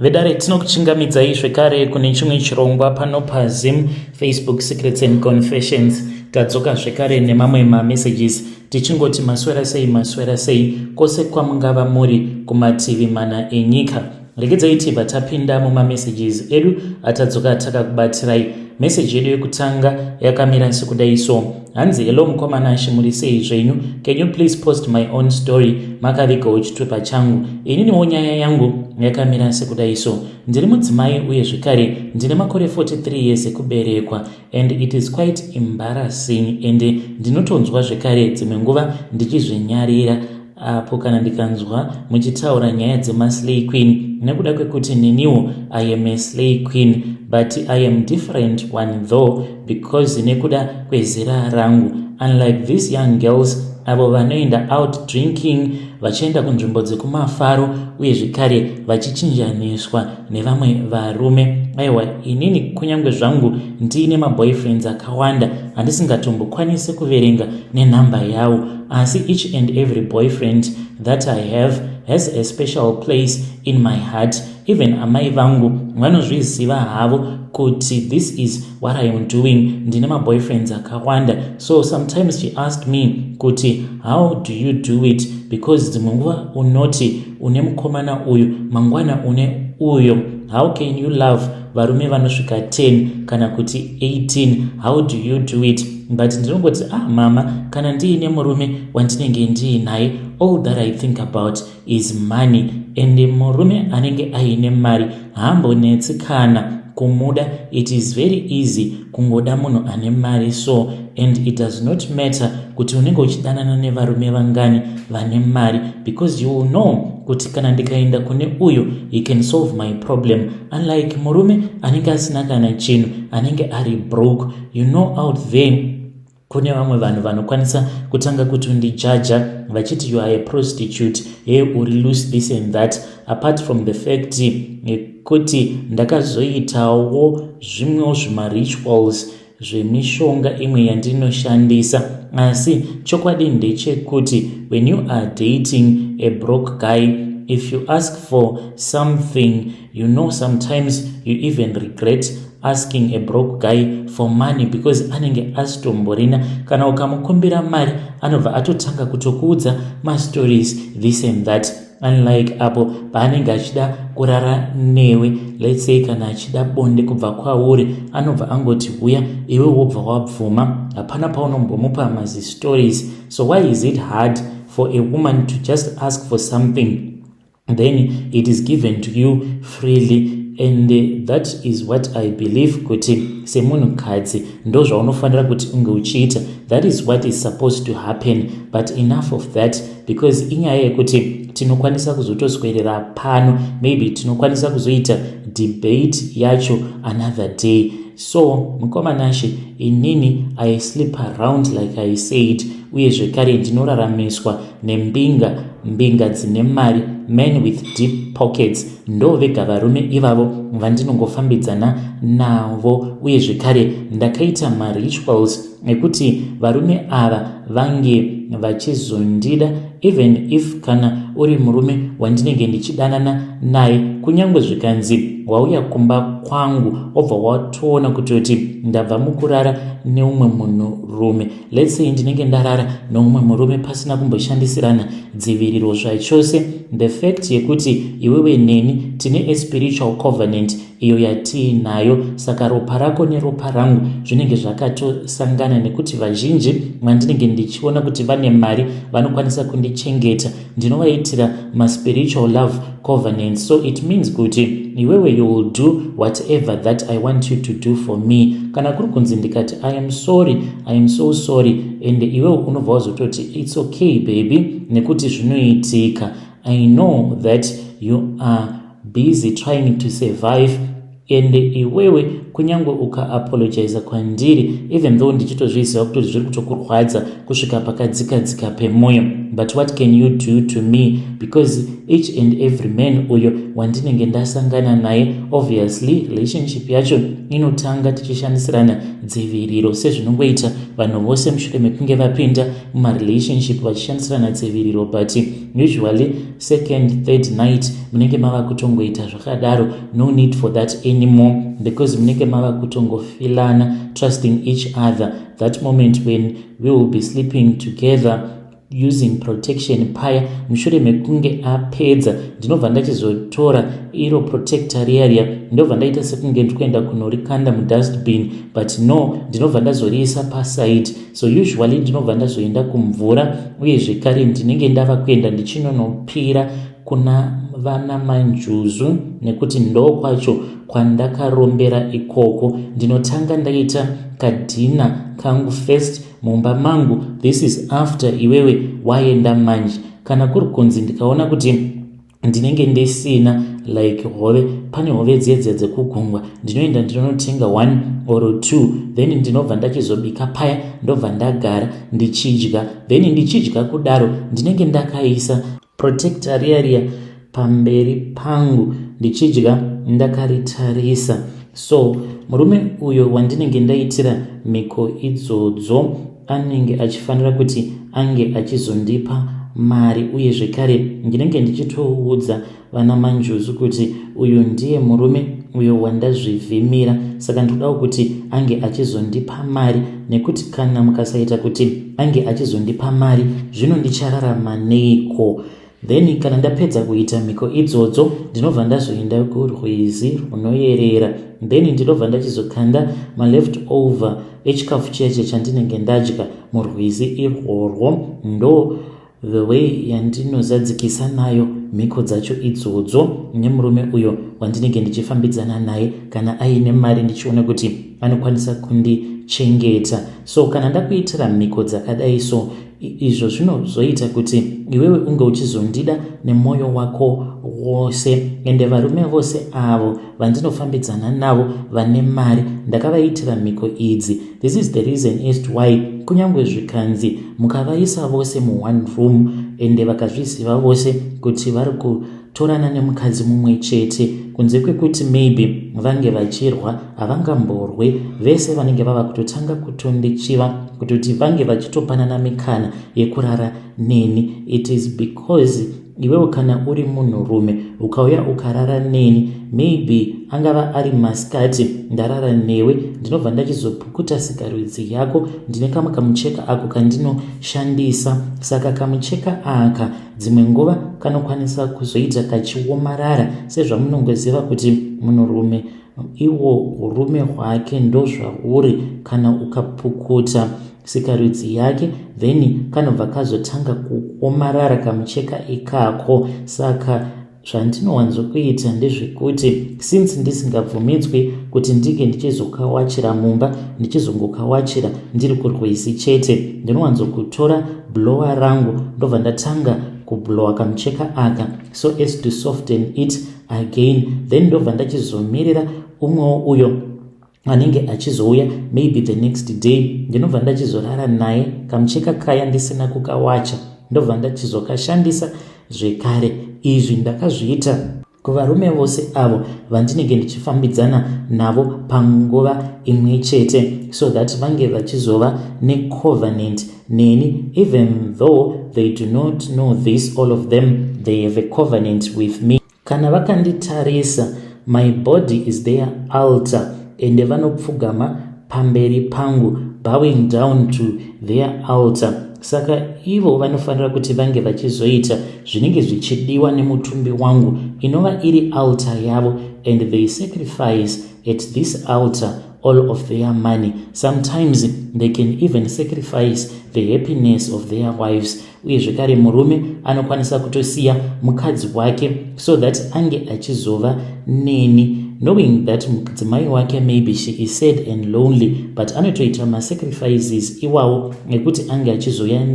Vedare, tinokuchingamidzai zvekare kune chimwe chirongwa pano paZim Facebook Secrets and Confessions. Tadzoka zvekare nemamwe mamessages, tichingoti maswera sei, maswera sei kwose kwamungava muri kumativi mana enyika. Regedzai tibva tapinda mumamessages edu atadzoka takakubatirai. Meseji yedu yekutanga yakamira sekudai so, hanzi, "Hello mukoma Nashe, muri sei zvenyu? Can you please post my own story? Makavigawo chitupa changu. Ininiwo nyaya yangu yakamira sekudai so. Ndiri mudzimai uye zvekare ndine makore 43 years ekuberekwa, and it is quite embarrassing and ndinotonzwa zvekare dzimwe nguva ndichizvinyarira apo kana ndikanzwa muchitaura nyaya dzemaslay queen, nekuda kwekuti neniwo I am a slay queen, but I am different one though, because nekuda kwezera rangu, unlike these young girls avo vanoenda out drinking, vachienda kunzvimbo dzekumafaro uye zvekare vachichinjaniswa nevamwe varume. Aiwa, inini kunyange zvangu ndiine maboyfriends akawanda handisingatombokwanisi kuverenga nenhamba yavo, asi each and every boyfriend that I have has a special place in my heart. Even amai vangu vanozviziva havo kuti this is what I am doing. Ndine maboyfriends akawanda, so sometimes she asked me kuti, 'How do you do it? Because dzimwe nguva unoti une mukomana uyu, mangwana une uyo. How can you love varume vanosvika 10 kana kuti 18? How do you do it?' But ndinongoti, 'Ah mama, kana ndiine murume wandinenge ndiinaye, all that I think about is money, and murume anenge aine mari haambonetsi kana kumuda. It is very easy kungoda munhu ane mari. So, and it does not matter kuti unenge uchidanana nevarume vangani vane mari, because you will know kuti kana ndikaenda kune uyu, he can solve my problem, unlike murume anenge asina kana chinhu, anenge ari broke. You know, out there kune vamwe vanhu vanokwanisa kutanga kutondijaja vachiti, "You are a prostitute, hey, uri loose," this and that. Apart from the fact yekuti ndakazoitawo zvimwewo zvimarituals zvemishonga imwe yandinoshandisa, asi chokwadi ndechekuti when you are dating a broke guy, if you ask for something, sometimes you even regret asking a broke guy for money, because anenge asitomborina. Kana ukamukumbira mari, anobva atotanga kutokuudza mastories, this and that, unlike apo paanenge achida kurara newe. Let's say kana achida bonde kubva kwauri, anobva angoti, 'Uya,' iwe wobva wabvuma. Hapana paunombomupa mazistories. So why is it hard for a woman to just ask for something, then it is given to you freely? And that is what I believe, kuti semunhukadzi ndo zvaunofanira kuti unge uchiita. That is what is supposed to happen. But enough of that, because inyaya yekuti tinokwanisa kuzotoswerera pano, maybe tinokwanisa kuzoita debate yacho another day. So mukoma Nashe, inini I sleep around like I said, uye zvekare ndinoraramiswa nembinga, mbinga dzine mari, men with deep pockets. Ndo vega varume ivavo vandinongofambidzana navo. Uye zvekare ndakaita marituals ekuti varume ava vange vachizondida, even if kana uri murume wandinenge ndichidanana naye, kunyange zvikanzi wauya kumba kwangu, wobva watoona kutoti ndabva mukurara neumwe munhurume, let's say ndinenge ndarara neumwe murume pasina kumboshandisirana dziviriro zvachose, the fact yekuti iwewe neni tine a spiritual covenant iyo yatiinayo, saka ropa rako neropa rangu zvinenge zvakatosangana, nekuti vazhinji vandinenge ndichiona kuti vane mari, vanokwanisa kundichengeta, ndinovaitira maspiritual love covenant. So it means kuti iwewe you will do whatever that I want you to do for me. Kana kuri kunzi ndikati, 'I am sorry, I am so sorry,' and iwewe unobva wazototi, 'It's okay baby, nekuti zvinoitika. I know that you are busy trying to survive,' and iwewe kunyange ukaapologiza kwandiri, even though ndichitozviziva kuti zviri kutokurwadza kusvika pakadzika dzika pemwoyo." But what can you do to me? Because each and every man uyo wandinenge ndasangana naye, obviously relationship yacho inotanga tichishandisirana dziviriro, sezvinongoita vanhu vose mushure mekunge vapinda mumarelationship vachishandisirana dziviriro. But usually second, third night munenge mava kutongoita zvakadaro, no need for that anymore, because munenge mava kutongofeelana, trusting each other. That moment when we will be sleeping together using protection paya, mushure mekunge apedza, ndinobva ndachizotora iro protector riya riya, ndobva ndaita sekunge ndiri kuenda kunorikanda mudustbin, but no, ndinobva ndazoriisa paside. So usually ndinobva ndazoenda kumvura, uye zvekare ndinenge ndava kuenda ndichinonopira kuna vana manjuzu, nekuti ndo kwacho kwandakarombera ikoko. Ndinotanga ndaita kadinner kangu first mumba mangu. This is after iwewe waenda manje. Kana kuri kunzi ndikaona kuti ndinenge ndisina like hove, pane hove dziedza dzekugungwa, ndinoenda ndinonotenga one or two, then ndinobva ndachizobika paya, ndobva ndagara ndichidya. Then ndichidya kudaro, ndinenge ndakaisa protector riya riya pamberi pangu, ndichidya ndakaritarisa. So murume uyo wandinenge ndaitira mhiko idzodzo anenge achifanira kuti ange achizondipa mari. Uye zvekare ndinenge ndichitoudza vana manjuzu kuti uyu ndiye murume uyo wandazvivhimira, saka ndinodawo kuti ange achizondipa mari, nekuti kana mukasaita kuti ange achizondipa mari, zvino ndichararama neiko? Then kana ndapedza kuita mhiko idzodzo, ndinobva ndazoenda kurwizi runoyerera, then ndinobva ndachizokanda maleft over echikafu cheche chandinenge ndadya murwizi irworwo. Ndo the way yandinozadzikisa nayo mhiko dzacho idzodzo nemurume uyo wandinenge ndichifambidzana naye, kana aine mari, ndichiona kuti anokwanisa kundichengeta. So kana ndakuitira mhiko dzakadai so, izvo zvinozoita kuti iwewe unge uchizondida nemwoyo wako wose. Ende varume vose avo vandinofambidzana navo vane mari, ndakavaitira mhiko idzi. This is the reason as to why kunyange zvikanzi mukavaisa vose muone room, ende vakazviziva vose kuti vari kutorana nemukadzi mumwe chete, kunze kwekuti maybe vange vachirwa, havangamborwe vese. Vanenge vava kutotanga kutondichiva, kutoti vange vachitopanana mikana yekurara neni. It is because iwewe kana uri munhurume, ukauya ukarara neni, maybe angava ari masikati, ndarara newe, ndinobva ndachizopukuta sikarudzi yako. Ndine kamwe kamucheka ako kandinoshandisa. Saka kamucheka aka dzimwe nguva kanokwanisa kuzoita kachiomarara, sezvamunongoziva kuti munhurume iwo urume hwake ndozvauri. Kana ukapukuta sikarudzi yake, then kanobva kazotanga kuomarara kamucheka ikako. Saka zvandinowanzokuita ndezvekuti, since ndisingabvumidzwi kuti ndinge ndichizokawachira mumba, ndichizongokawachira ndiri kurwizi chete, ndinowanzokutora blower rangu, ndobva ndatanga kublowa kamucheka aka so as to soften it again. Then ndobva ndachizomirira umwewo uyo anenge achizouya maybe the next day, ndinobva ndachizorara naye kamucheka kaya ndisina kukawacha, ndobva ndachizokashandisa zvekare. Izvi ndakazviita kuvarume vose avo vandinenge ndichifambidzana navo panguva imwe chete, so that vange vachizova necovenant neni. Even though they do not know this, all of them, they have a covenant with me. Kana vakanditarisa, my body is their altar, ende vanopfugama pamberi pangu, bowing down to their altar. Saka ivo vanofanira kuti vange vachizoita zvinenge zvichidiwa nemutumbi wangu, inova iri altar yavo, and they sacrifice at this altar all of their money. Sometimes they can even sacrifice the happiness of their wives. Uye zvekare murume anokwanisa kutosiya mukadzi wake so that ange achizova neni, knowing that mudzimai wake maybe she is sad and lonely, but anotoita masacrifices iwawo ekuti ange achizouya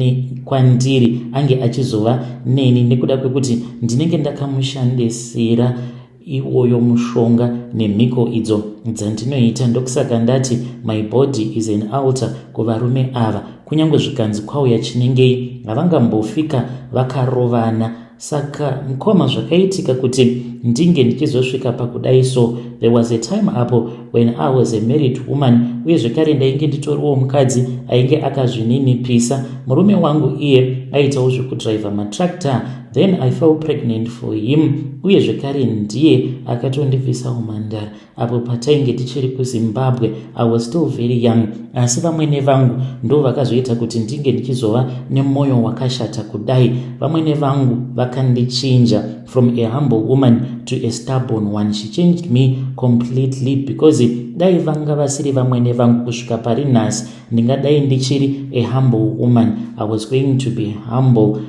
kwandiri, ange achizova neni, nekuda kwekuti ndinenge ndakamushandisira. Iwoyo mushonga nemhiko idzo dzandinoita. Ndokusaka ndati my body is an altar kuvarume ava. Kunyange zvikanzi kwauya chinengei, havangambofika vakarovana. Saka mukoma, zvakaitika kuti ndinge ndichizosvika pakudai. So there was a time apo when I was a married woman, uye zvekare ndainge nditoriwo mukadzi ainge akazvininipisa. Murume wangu iye aitawo zvekudhiraivha matractor. Then I fell pregnant for him, uye zvekare ndiye akatondibvisa umhandara apo patainge tichiri kuZimbabwe. I was still very young, asi vamwene vangu ndo vakazoita kuti ndinge ndichizova nemwoyo wakashata kudai. Vamwene vangu vakandichinja from a humble woman to a stubborn one. She changed me completely, because dai vanga vasiri vamwene vangu, kusvika pari nhasi ndingadai ndichiri a humble woman. I was going to be humble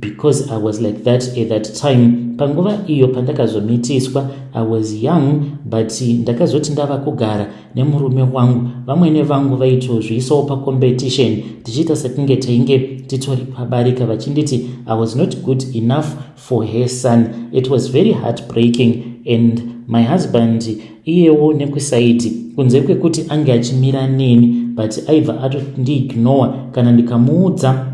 because I was like that at that time. Panguva iyo pandakazomitiswa, I was young, but ndakazoti ndava kugara nemurume wangu, vamwene vangu vaitozviisawo pacompetition, tichiita sekunge tainge titori pabarika, vachinditi I was not good enough for her son. It was very heartbreaking. And my husband iyewo nekuside, kunze kwekuti ange achimira neni, but aibva atondiignore kana ndikamuudza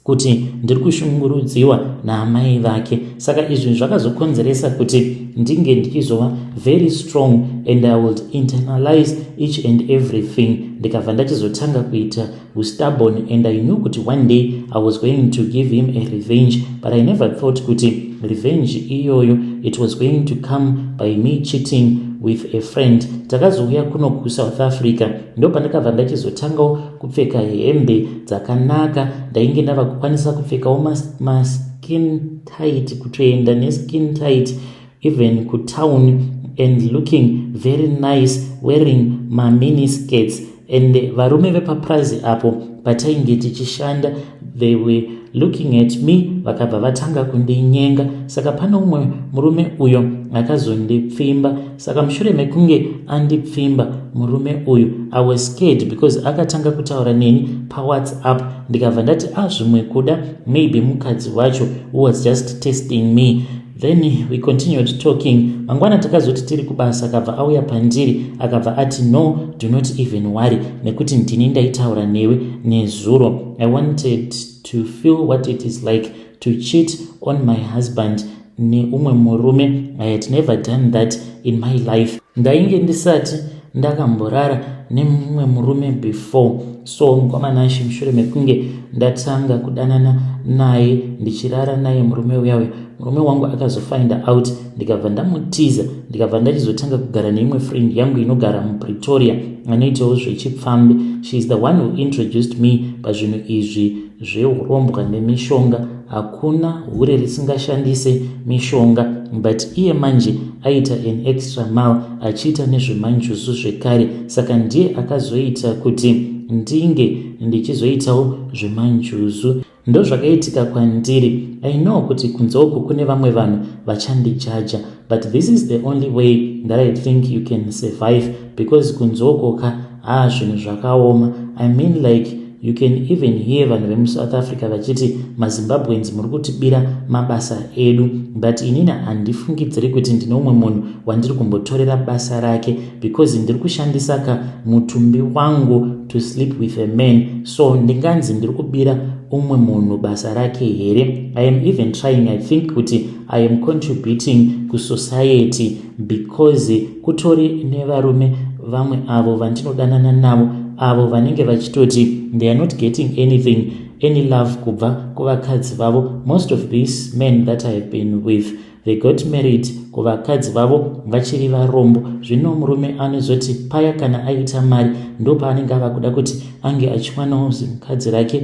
kuti ndiri kushungurudziwa naamai vake. Saka izvi zvakazokonzeresa kuti ndinge ndichizova very strong and I would internalize each and everything. Ndikabva ndachizotanga kuita ustubborn, and I knew kuti one day I was going to give him a revenge, but I never thought kuti revenge iyoyo, it was going to come by me cheating with a friend. Takazouya kuno kuSouth Africa, ndo pandakabva ndachizotangawo kupfeka hembe dzakanaka. Ndainge ndava kukwanisa kupfekawo maskin tight, kutoenda neskin tight even kutown and looking very nice, wearing maminiskirts. And varume vepaprazi apo patainge tichishanda, they were looking at me, vakabva vatanga kundinyenga. Saka pane umwe murume uyo akazondipfimba. Saka mushure mekunge andipfimba murume uyu, I was scared because akatanga kutaura neni paWhatsApp. Ndikabva ndati, "A ah, zvimwe kuda maybe mukadzi wacho who was just testing me." Then we continued talking. Mangwana takazoti tiri kubasa, akabva auya pandiri, akabva ati, "No, do not even worry, nekuti ndini ndaitaura newe nezuro. I wanted to feel what it is like to cheat on my husband neumwe murume. I had never done that in my life. Ndainge ndisati ndakamborara nemumwe murume before." So mukomanashi, mushure mekunge ndatanga kudanana naye, ndichirara naye murume uyauya, murume wangu akazofind out, ndikabva ndamutiza. Ndikabva ndachizotanga kugara neimwe friend yangu inogara muPretoria, anoitawo zvechipfambi. She is the one who introduced me pazvinhu izvi zveurombwa nemishonga. Hakuna hure risingashandise mishonga, but iye manje aita an extra mile, achiita nezvemanjuzu zvekare. Saka ndiye akazoita kuti ndinge ndichizoitawo zvemanjuzu. Ndozvakaitika kwandiri. I know kuti kunze uku kune vamwe vanhu vachandijaja, but this is the only way that I think you can survive, because kunze uko ka, haa, zvinhu zvakaoma. I mean, like, you can even hear vanhu vemuSouth Africa vachiti, "MaZimbabweans muri kutibira mabasa edu." But inini handifungidziri kuti ndine umwe munhu wandiri kumbotorera basa rake, because ndiri kushandisa ka mutumbi wangu to sleep with a man. So ndinganzi ndiri kubira umwe munhu basa rake here? I am even trying, I think kuti I am contributing kusociety, because kutori nevarume vamwe avo vandinodanana navo, avo vanenge vachitoti they are not getting anything, any love kubva kuvakadzi vavo. Most of these men that I have been with, they got married kuvakadzi vavo vachiri varombo. Zvino murume anozoti paya kana aita mari, ndo paanenge ava kuda kuti ange achiwanawo zimukadzi rake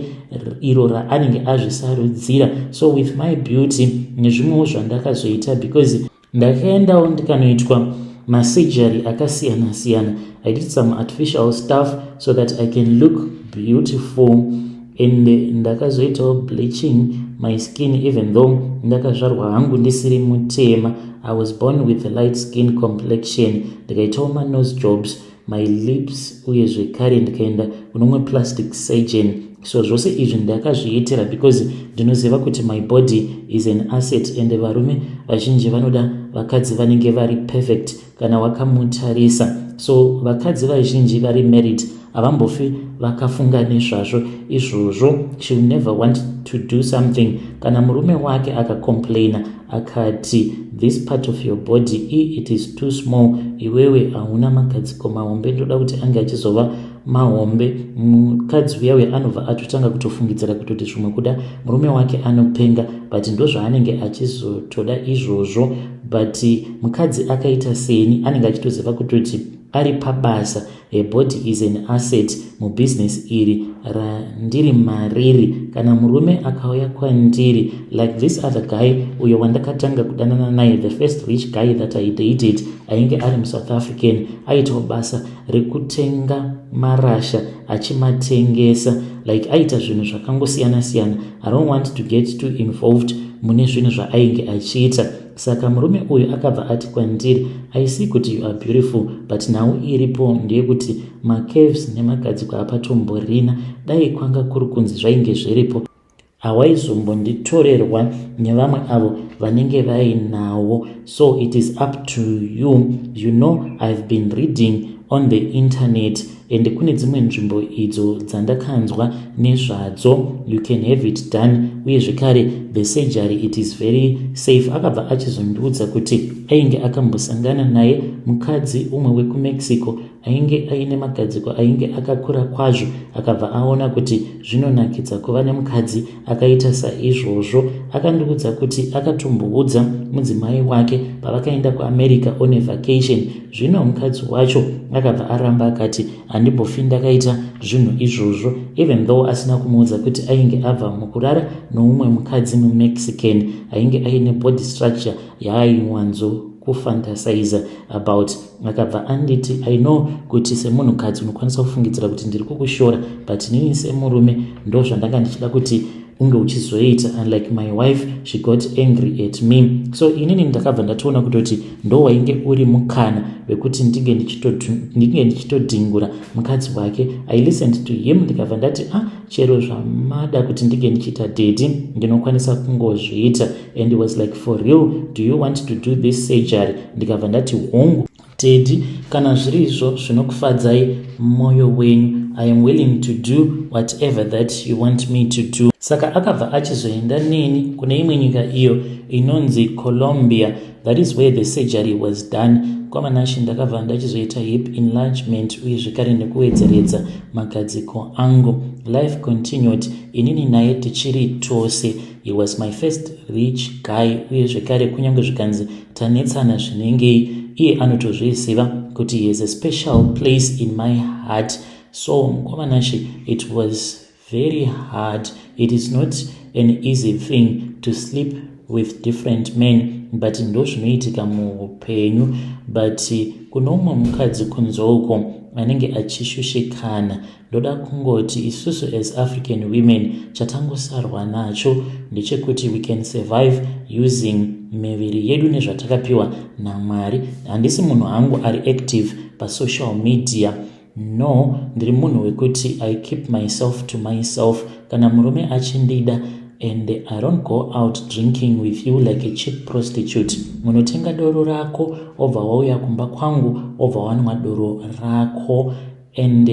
iro raanenge azvisarudzira. So with my beauty nezvimwewo zvandakazoita, because ndakaendawo ndikanoitwa masurgery akasiyana siyana, I did some artificial stuff so that I can look beautiful, and ndakazoitawo bleaching my skin. Even though ndakazvarwa hangu ndisiri mutema, I was born with a light skin complexion. Ndikaitawo manose jobs, my lips, uye zvekare ndikaenda kunomwe plastic surgeon. So zvose izvi ndakazviitira because ndinoziva kuti my body is an asset, and varume vazhinji vanoda Vakadzi vanenge vari perfect kana wakamutarisa. So vakadzi vazhinji vari married havambofi vakafunga nezvazvo izvozvo. She will never want to do something. Kana murume wake akacomplaina akati, "This part of your body, it is too small, iwewe hauna magadziko mahombe, ndoda kuti ange achizova mahombe," mukadzi uya uya anobva atotanga kutofungidzira kutoti zvimwe kuda murume wake anopenga, but ndo zvaanenge achizotoda izvozvo. But mukadzi akaita seni anenge achitoziva kutoti ari pabasa. A body is an asset mubhizinesi iri randiri mariri. Kana murume akauya kwandiri, like this other guy uyo wandakatanga kudanana naye, the first rich guy that I dated, ainge ari muSouth African, aitawo basa rekutenga marasha achimatengesa. Like, aita zvinhu zvakangosiyana-siyana. I don't want to get too involved mune zvinhu zvaainge achiita. Saka murume uyu akabva ati kwandiri, "I see kuti you are beautiful, but nhau iripo ndeyekuti macurves nemagadziko apatomborina. Dai kwanga kuri kunzi zvainge zviripo, hawaizombonditorerwa nevamwe avo vanenge vainawo. So it is up to you. You know, I've been reading on the internet and kune dzimwe nzvimbo idzo dzandakanzwa nezvadzo. You can have it done. Uye zvekare, the surgery, it is very safe." Akabva achizondiudza kuti ainge akambosangana naye mukadzi umwe wekuMexico ainge aine magadziko ainge akakura kwazvo. Akabva aona kuti zvinonakidza kuva nemukadzi akaita saizvozvo. Akandiudza kuti akatomboudza mudzimai wake pavakaenda kuAmerica on a vacation. Zvino mukadzi wacho akabva aramba, akati, "Handimbofi ndakaita zvinhu izvozvo," even though asina kumuudza kuti ainge abva mukurara noumwe mukadzi muMexican ainge aine body structure yaaiwanzo kufantasize about. Akabva anditi, "I know kuti semunhukadzi unokwanisa kufungidzira kuti ndiri kukushora, but nini semurume ndo zvandanga ndichida kuti unge uchizoita. Unlike my wife, she got angry at me." So inini ndakabva ndatoona kutoti ndo wainge uri mukana wekuti ndinge ndichitodhingura mukadzi wake. I listened to him, ndikabva ndati, "Ah, chero zvamada kuti ndinge ndichiita, daddy, ndinokwanisa kungozviita." And was like, "For real, do you want to do this surgery?" Ndikabva ndati, "Hongu, daddy, kana zviri izvo zvinokufadzai mwoyo wenyu, I am willing to do whatever that you want me to do." Saka akabva achizoenda neni kune imwe nyika iyo inonzi Colombia. That is where the surgery was done. Kwamanashe, ndakabva ndachizoita hip enlargement uye zvekare nekuwedzeredza magadziko angu. Life continued, inini naye tichiri tose. He was my first rich guy. Uye zvekare, kunyange zvikanzi tanetsana zvinengei, iye anotozviziva kuti he has a special place in my heart. So mukomanashe, it was very hard. It is not an easy thing to sleep with different men, but ndo zvinoitika muupenyu. But kuno umwe mukadzi kunze uko anenge achishushikana, ndoda kungoti isusu as African women, chatangosarwa nacho ndechekuti we can survive using miviri yedu nezvatakapiwa naMwari. Handisi munhu hangu ari active pasocial media, no. Ndiri munhu wekuti I keep myself to myself. Kana murume achindida, and I don't go out drinking with you like a cheap prostitute. Unotenga doro rako, obva wauya kumba kwangu, obva wanwa doro rako. And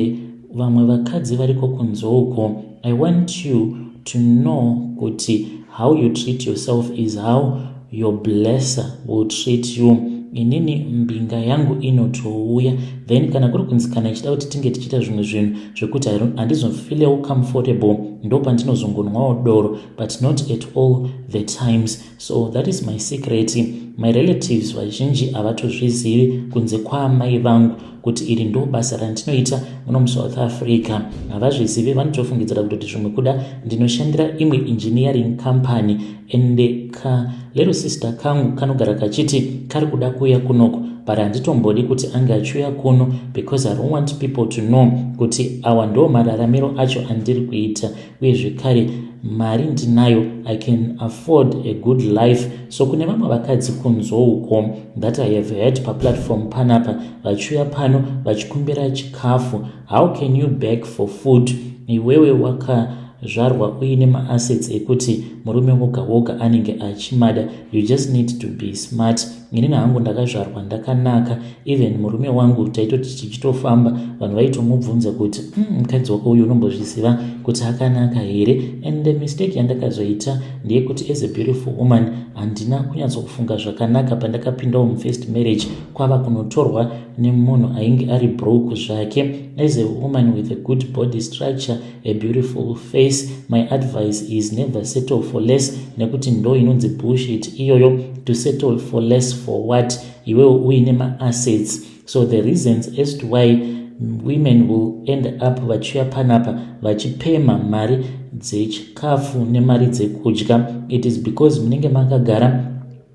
vamwe vakadzi variko kunze uko, I want you to know kuti how you treat yourself is how your blesser will treat you. Inini mbinga yangu inotouya, then kana kuri kunzi kana ichida kuti tinge tichiita zvimwe zvinhu zvekuti handizofeelewo comfortable, ndo pandinozongonwawo doro, but not at all the times. So that is my secret. My relatives vazhinji havatozvizivi kunze kwaamai vangu kuti iri ndo basa randinoita muno muSouth Africa. Havazvizivi, vanotofungidzira kutoti zvimwe kuda ndinoshandira imwe engineering company. And ka little sister kangu kanogara kachiti kari kuda kuuya kunoko, but handitombodi kuti ange achiuya kuno because I don't want people to know kuti awa ndo mararamiro acho andiri kuita. Uye zvekare, mari ndinayo, I can afford a good life. So kune vamwe vakadzi kunze uko that I have heard paplatform panapa vachiuya pano vachikumbira chikafu, how can you beg for food iwewe wakazvarwa uine maassets ekuti murume woga woga anenge achimada? You just need to be smart. Inini hangu ndakazvarwa ndakanaka. Even murume wangu taitoti tichitofamba, vanhu vaitomubvunza kuti, mukadzi wako uyu unombozviziva kuti akanaka here?" And the mistake yandakazoita ndeyekuti as a beautiful woman, handina kunyatsokufunga zvakanaka pandakapindawo mufirst marriage, kwava kunotorwa nemunhu ainge ari broke zvake. As a woman with a good body structure, a beautiful face, my advice is never settle for less, nekuti ndo inonzi bullshit iyoyo. To settle for less for what, iwewo uine maassets? So the reasons as to why women will end up vachiuya panapa vachipema mari dzechikafu nemari dzekudya, it is because munenge makagara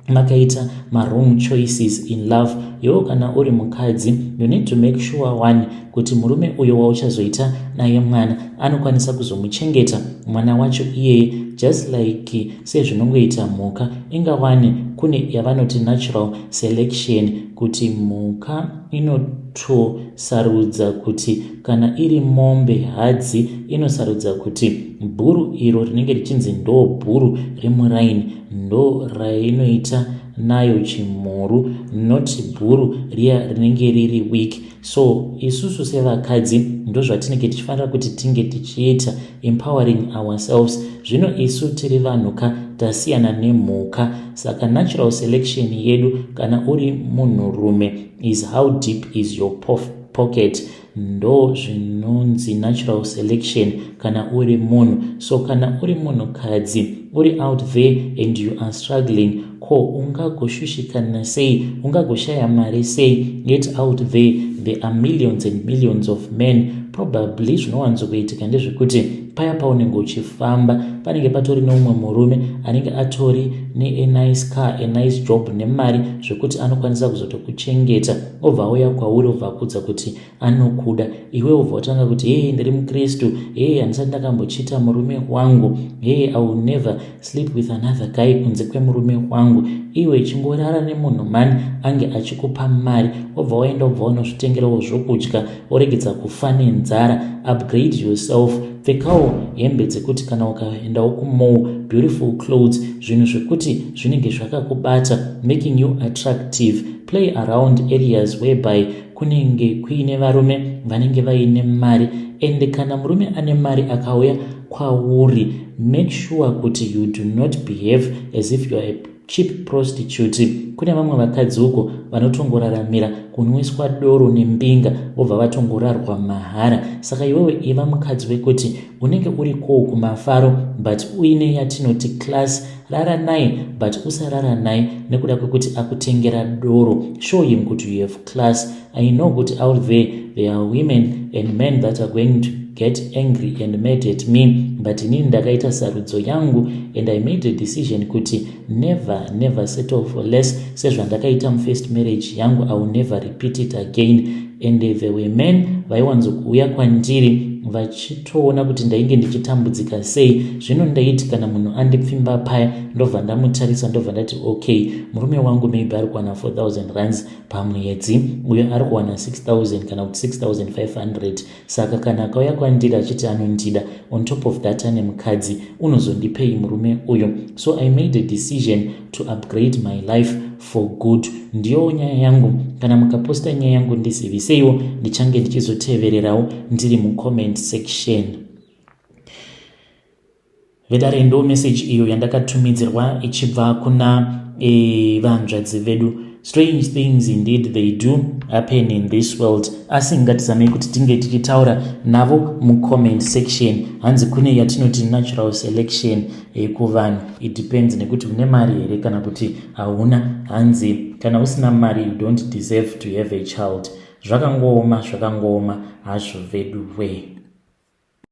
makaita mawrong choices in love. Iwewo kana uri mukadzi, you need to make sure one kuti murume uyo wauchazoita naye mwana anokwanisa kuzomuchengeta mwana wacho iyeye, just like sezvinongoita mhuka. Ingawani kune yavanoti natural selection, kuti mhuka inotosarudza kuti kana iri mombe hadzi, inosarudza kuti bhuru iro rinenge richinzi ndo bhuru remuraini, ndo rainoita nayo chimhuru, not bhuru riya rinenge riri weak. So isusu sevakadzi ndo zvatinenge tichifanira kuti tinge tichiita, empowering ourselves. Zvino isu tiri vanhuka, tasiyana nemhuka, saka natural selection yedu kana uri munhurume is how deep is your pocket. Ndo zvinonzi natural selection kana uri munhu. So kana uri munhukadzi uri out there and you are struggling, ko ungagoshushikana sei, ungagoshaya mari sei? Get out there, there are millions and millions of men. Probably zvinowanzokuitika ndezvekuti paya paunenge uchifamba, panenge patori neumwe murume anenge atori neanice car, a nice job, nemari zvekuti anokwanisa kuzotokuchengeta. Obva auya kwauri, obva akudza kuti anokuda. Iwe ubva watanga kuti, "Hei, ndiri mukristu. Hei, handisati ndakambochita murume wangu. Hei, I will never sleep with another guy kunze kwemurume wangu." Iwe chingorara nemunhu mani ange achikupa mari, wobva waenda, ubva unozvitengerawo zvokudya, oregedza kufa nenzara. Upgrade yourself. Pfekawo hembe dzekuti kana ukaendawo kumall, beautiful clothes, zvinhu zvekuti zvinenge zvakakubata, making you attractive. Play around areas whereby kunenge kuine varume vanenge vaine mari. And kana murume ane mari akauya kwauri, make sure kuti you do not behave as if you are a cheap prostitute. Kune vamwe vakadzi uko vanotongoraramira kunwiswa doro nembinga, vobva vatongorarwa mahara. Saka iwewe iva mukadzi wekuti unenge uri koo kumafaro, but uine yatinoti class. Rara naye, but usarara naye nekuda kwekuti akutengera doro. Show him kuti you have class. I know kuti out there there are women and men that are going to get angry and mad at me, but inini ndakaita sarudzo yangu and I made a decision kuti never, never settle for less. Sezvandakaita mufirst marriage yangu, I will never repeat it again. And there were men vaiwanzokuuya kwandiri vachitoona kuti ndainge ndichitambudzika sei. Zvino ndaiti kana munhu andipfimba paya, ndobva ndamutarisa, ndobva ndati, "Okay, murume wangu maybe ari kuwana 4000 rands pamwedzi, uyo ari kuwana 6000 kana kuti 6500. Saka kana akauya kwandiri achiti anondida, on top of that ane mukadzi, unozondipei murume uyo?" So I made a decision to upgrade my life for good. Ndiyo nyaya yangu. Kana mukaposta nyaya yangu, ndiziviseiwo, ndichange ndichizotevererawo ndiri mucomment section. Vedare, ndo message iyo yandakatumidzirwa ichibva kuna vanzvadzi vedu. Strange things indeed, they do happen in this world. Asi ngatizamei kuti tinge tichitaura navo mucomment section. Hanzi kune yatinoti natural selection kuvanhu. It depends nekuti une mari here kana kuti hauna. Hanzi kana usina mari, you don't deserve to have a child. Zvakangooma, zvakangooma hazvo vedu we.